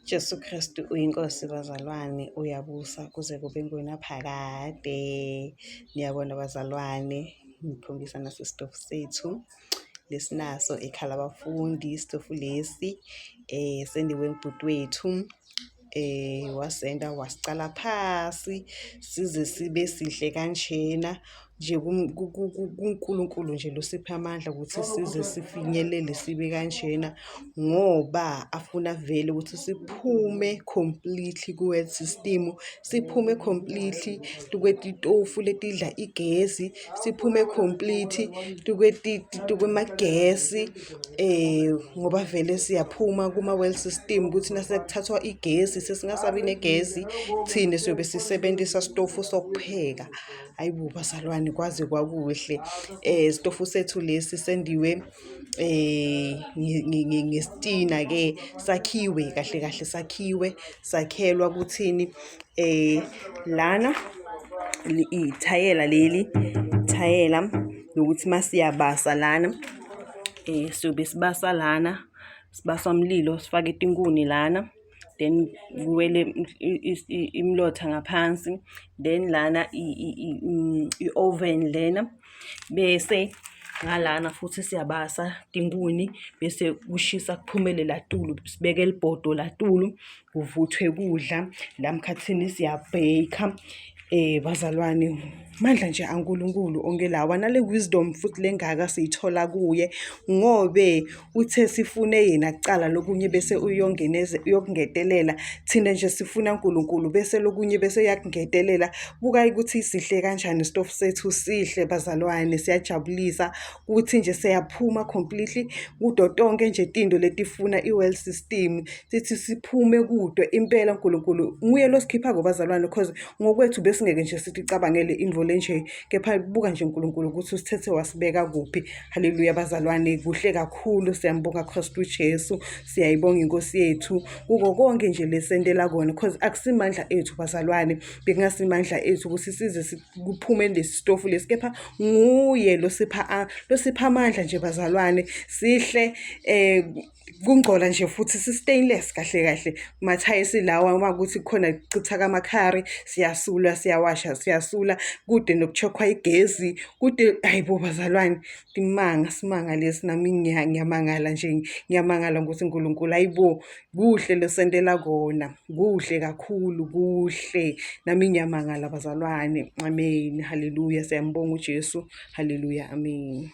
Jesu Kristu uyiNkosi bazalwane, uyabusa kuze kube ngunaphakade. Niyabona bazalwane, ngikhombisa nasi isitofu sethu lesinaso ekhaya labafundi, isitofu lesi sendiwe ngubhuti wethu. Wasenda wasicala phasi size sibe sihle kanjena nje kuNkulunkulu nje losiphe amandla ukuthi size sifinyelele sibe kanjena ngoba afuna vele ukuthi siphume completely ku-world system, siphume completely tukwetitofu letidla igesi, siphume complete tukwemagesi ngoba vele siyaphuma kuma-world system ukuthi nasekuthathwa igesi sesingasabi negezi thina siyobe sisebenzisa sitofu sokupheka. Hayi bo bazalwane kwaze kwakuhle. Sitofu sethu lesi sendiwe ngesitina-ke sakhiwe kahle kahle sakhiwe sakhelwa kuthini lana ithayela leli thayela lokuthi masiyabasa lana siyobe sibasa lana sibasa umlilo sifake tinkuni lana. Then kuwele imlotha ngaphansi then lana i-oven lena bese ngalana futhi siyabasa tinkuni bese kushisa kuphumele latulu sibeke libhodo latulu kuvuthwe kudla la mkhathini siyabheyikha. Bazalwane, mandla nje aNkulunkulu onke lawa nale wisdom futhi lengaka siyithola kuye ngobe uthe sifune yena kucala lokunye bese uyongeneze uyokungetelela thina nje sifuna uNkulunkulu bese lokunye bese uyakungetelela. Buka ukuthi sihle kanjani isitofu sethu sihle bazalwane siyajabulisa kuthi nje siyaphuma completely kudo tonke nje tinto letifuna i-world system sithi siphume kudo impela uNkulunkulu nguye losikhiphako bazalwane cause ngokwethu besingeke nje sithi cabangele intfo lenje kepha buka nje uNkulunkulu ukuthi usithethe wasibeka kuphi. Haleluya bazalwane kuhle kakhulu siyambonga Kristu Jesu siyayibonga inkosi yethu kuko konke nje lesentela kona cause akusimandla ethu bazalwane bekungasimandla ethu ukuthi size kuphume lesi sitofu lesi kepha nguye losipha losipha amandla nje bazalwane sihle kungcola nje futhi si-stainless kahle kahle mathayisi lawa uma kuthi khona kuchitha kamakhari siyasula siyawasha siyasula kude nokuchokhwa igezi kude hayi bo bazalwane imanga simanga lesi nami ngiyamangala nje ngiyamangala ukuthi uNkulunkulu hayibo kuhle losentela kona kuhle kakhulu kuhle nami ngiyamangala bazalwane amen haleluya siyambonga uJesu haleluya amen.